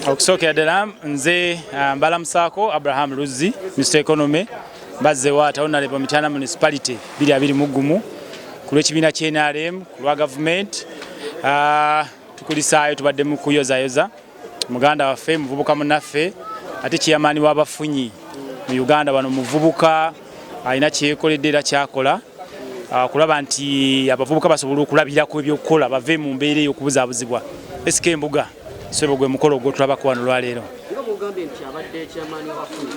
Okusookera ddala nze mbalamusaako Abraham Luzzi, Mr Economy, mbazze wa Honorable Mityana Municipality 2021 ku lw'ekibiina ky'NRM, ku lwa gavumenti. Tukulisaayo, tubadde mu kuyozayoza muganda waffe, muvubuka munnaffe, ate chairman w'abafunyi mu Uganda wano. Muvubuka alina kyeyekoledde era kyakola kulaba nti abavubuka basobola okulabirako ebyokukola, bave mu mbeera ey'okubuzaabuzibwa. SK Embuga sebo, gwe mukolo gwotulabako wano lwaleero. Nga bwogambye nti abadde chairman w'abafunyi,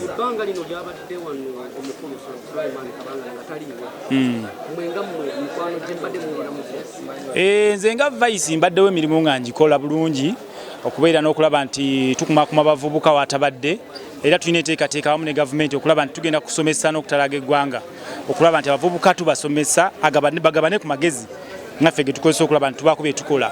ebbanga lino lyabadde wano omukulu Sulaiman Kabangala nga taliiwo, mmwe nga mmwe mikwano gye mbadde muwulira mutya? Nze nga vice mbaddewo, emirimu nga ngikola bulungi, okubeera n'okulaba nti tukumakuma abavubuka watabadde, era tulina enteekateeka wamu ne gavumenti okulaba nti tugenda kusomesa n'okutalaga eggwanga, okulaba nti abavubuka tubasomesa, bagabane ku magezi naffe ge tukozesa okulaba nti tubaako bye tukola.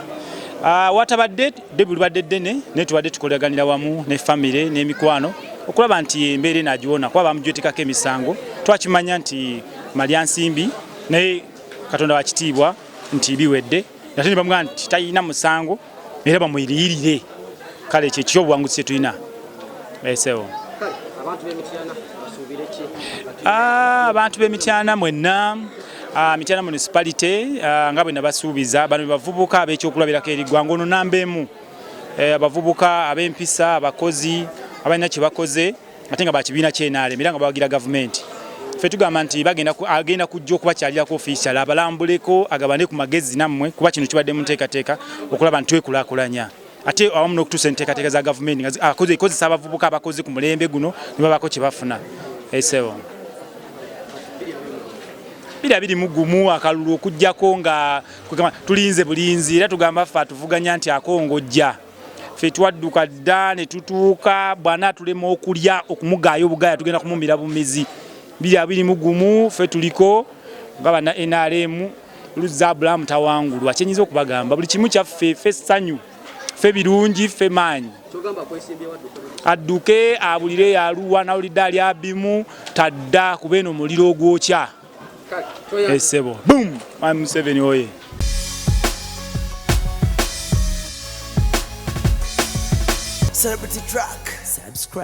Watabadde ddebi libadde ddene, naye tubadde tukolaganira wamu ne famire n'emikwano okulaba nti embeera eno agiwona, kuba bamujwetekako emisango. Twakimanya nti malya nsimbi, naye Katonda wa kitiibwa nti biwedde, ate ne bamugamba nti talina musango era bamweriyirire. Kale ekyo ekyobuwanguzi kye tulina esewo. Kale abantu b'Emityana basuubire ki? Abantu b'Emityana mwenna, Mityana Municipality, nga bwe nabasuubiza, bano be bavubuka ab'ekyokulabirako eri ggwanga. Ono namba emu. Abavubuka ab'empisa, abakozi abalina kye bakoze, ate nga bakibiina ky'NRM era nga bawagira gavumenti. Ffe tugamba nti agenda kujja okubakyalirako official, abalambuleko, agabane ku magezi nammwe, kuba kino kibadde mu nteekateeka okulaba nti twekulaakulanya, ate awamu n'okutuusa enteekateeka za gavumenti nga ekozesa abavubuka abakozi ku mulembe guno ne babaako kye bafuna. Esewo 2021 akalulu, okugjako nga kwegamba tulinze bulinzi, era tugamba ffe atuvuganya nti akongojja, ffe twadduka dda ne tutuuka. Bw'ana atulema okulya okumugaayo obugaaya, tugenda kumumira bumizi. 2021 ffe tuliko nga banna NRM. Luzzi Abulamu tawangulwa. Kyenyinza okubagamba, buli kimu kyaffe, ffe essanyu, ffe birungi, ffe maanyi. Kyogamba kwesimbyewo adduke? Adduke abulire yaluwa nawulidde ali abimu tadda kuba eno omuliro ogwokya. Kale toya. Esebo boom, Mwami Museveni oye! Celebrity Track. Subscribe.